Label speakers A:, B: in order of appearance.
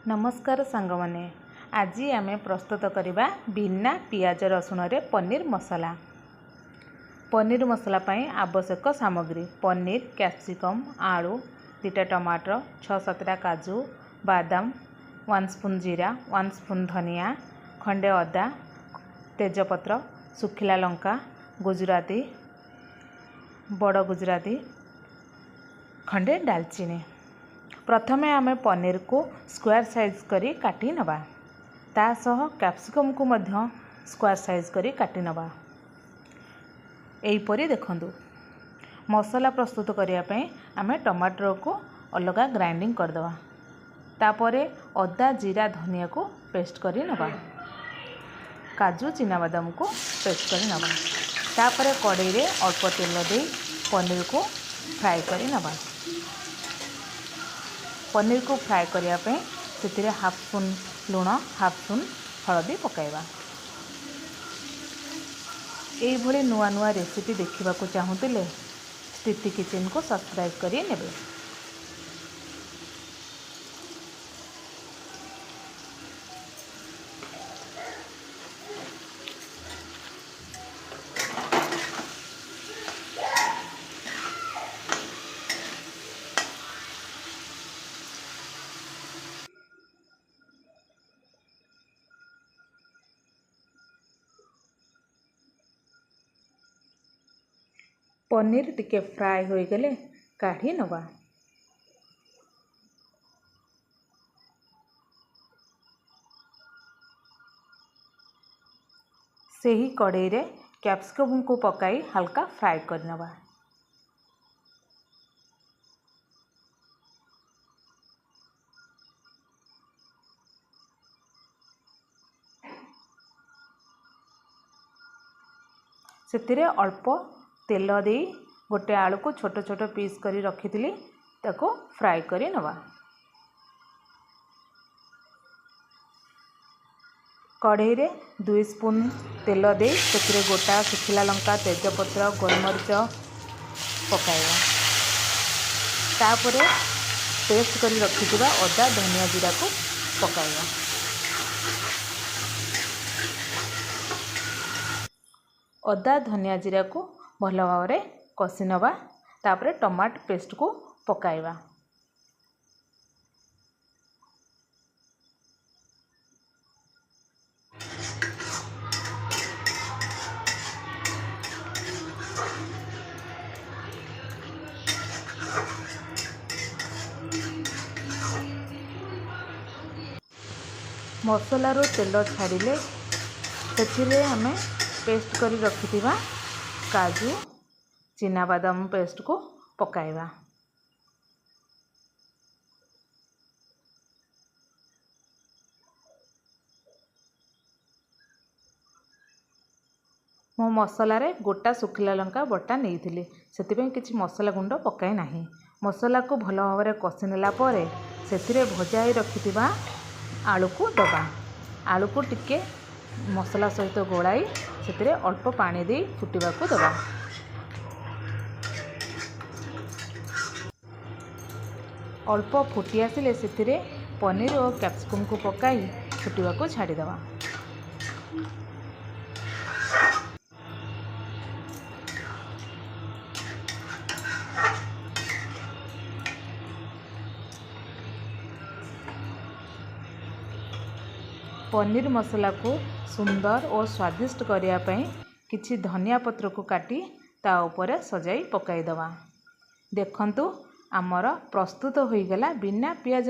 A: ନମସ୍କାର ସାଙ୍ଗମାନେ, ଆଜି ଆମେ ପ୍ରସ୍ତୁତ କରିବା ବିନା ପିଆଜ ରସୁଣରେ ପନିର ମସଲା। ପନିର ମସଲା ପାଇଁ ଆବଶ୍ୟକ ସାମଗ୍ରୀ: ପନିର, କ୍ୟାପ୍ସିକମ୍, ଆଳୁ, 2ଟା ଟମାଟର, 6-7ଟା କାଜୁ, ବାଦାମ, 1 ସ୍ପୁନ୍ ଜିରା, 1 ସ୍ପୁନ୍ ଧନିଆ, ଖଣ୍ଡେ ଅଦା, ତେଜପତ୍ର, ଶୁଖିଲା ଲଙ୍କା, ଗୁଜୁରାତି, ବଡ଼ ଗୁଜୁରାତି, ଖଣ୍ଡେ ଡାଲଚିନି। ପ୍ରଥମେ ଆମେ ପନିରକୁ ସ୍କୋୟାର ସାଇଜ୍ କରି କାଟି ନେବା। ତା ସହ କ୍ୟାପ୍ସିକମ୍କୁ ମଧ୍ୟ ସ୍କୋୟାର ସାଇଜ୍ କରି କାଟି ନେବା। ଏହିପରି ଦେଖନ୍ତୁ। ମସଲା ପ୍ରସ୍ତୁତ କରିବା ପାଇଁ ଆମେ ଟମାଟରକୁ ଅଲଗା ଗ୍ରାଇଣ୍ଡିଙ୍ଗ କରିଦେବା। ତାପରେ ଅଦା, ଜିରା, ଧନିଆକୁ ପେଷ୍ଟ କରି ନେବା। କାଜୁ, ଚିନାବାଦାମକୁ ପେଷ୍ଟ କରି ନେବା। ତାପରେ କଡ଼େଇରେ ଅଳ୍ପ ତେଲ ଦେଇ ପନିରକୁ ଫ୍ରାଏ କରି ନେବା। ପନିରକୁ ଫ୍ରାଏ କରିବା ପାଇଁ ସେଥିରେ ହାଫ୍ ସ୍ପୁନ୍ ଲୁଣ, ହାଫ୍ ସ୍ପୁନ୍ ହଳଦୀ ପକାଇବା। ଏଇଭଳି ନୂଆ ନୂଆ ରେସିପି ଦେଖିବାକୁ ଚାହୁଁଥିଲେ ସ୍ଥିତି କିଚେନକୁ ସବସ୍କ୍ରାଇବ୍ କରି ନେବେ। ପନିର ଟିକେ ଫ୍ରାଏ ହୋଇଗଲେ କାଢ଼ି ନେବା। ସେହି କଡ଼େଇରେ କ୍ୟାପ୍ସିକମ୍କୁ ପକାଇ ହାଲକା ଫ୍ରାଏ କରିନେବା। ସେଥିରେ ଅଳ୍ପ ତେଲ ଦେଇ ଗୋଟେ ଆଳୁକୁ ଛୋଟ ଛୋଟ ପିସ୍ କରି ରଖିଥିଲି, ତାକୁ ଫ୍ରାଏ କରି ନେବା। କଢ଼େଇରେ 2 ସ୍ପୁନ୍ ତେଲ ଦେଇ ସେଥିରେ ଗୋଟା ଶୁଖିଲା ଲଙ୍କା, ତେଜପତ୍ର, ଗୋଲମରିଚ ପକାଇବା। ତାପରେ ପେଷ୍ଟ କରି ରଖିଥିବା ଅଦା, ଧନିଆ, ଜିରାକୁ ପକାଇବା। ଅଦା, ଧନିଆ, ଜିରାକୁ ଭଲ ଭାବରେ କଷି ନେବା। ତାପରେ ଟମାଟୋ ପେଷ୍ଟକୁ ପକାଇବା। ମସଲାରୁ ତେଲ ଛାଡ଼ିଲେ ସେଥିରେ ଆମେ ପେଷ୍ଟ କରି ରଖିଥିବା କାଜୁ, ଚିନାବାଦାମ ପେଷ୍ଟକୁ ପକାଇବା। ମୁଁ ମସଲାରେ ଗୋଟା ଶୁଖିଲା ଲଙ୍କା ବଟା ନେଇଥିଲି, ସେଥିପାଇଁ କିଛି ମସଲା ଗୁଣ୍ଡ ପକାଇ ନାହିଁ। ମସଲାକୁ ଭଲ ଭାବରେ କଷି ନେଲା ପରେ ସେଥିରେ ଭଜା ହେଇ ରଖିଥିବା ଆଳୁକୁ ଦେବା। ଆଳୁକୁ ଟିକେ ମସଲା ସହିତ ଗୋଳାଇ ସେଥିରେ ଅଳ୍ପ ପାଣି ଦେଇ ଫୁଟିବାକୁ ଦେବା। ଅଳ୍ପ ଫୁଟି ଆସିଲେ ସେଥିରେ ପନିର ଓ କ୍ୟାପ୍ସିକମ୍କୁ ପକାଇ ଫୁଟିବାକୁ ଛାଡ଼ିଦେବା। ପନିର ମସଲାକୁ ସୁନ୍ଦର ଓ ସ୍ୱାଦିଷ୍ଟ କରିବା ପାଇଁ କିଛି ଧନିଆ ପତ୍ରକୁ କାଟି ତା ଉପରେ ସଜାଇ ପକାଇଦେବା। ଦେଖନ୍ତୁ, ଆମର ପ୍ରସ୍ତୁତ ହୋଇଗଲା ବିନା ପିଆଜ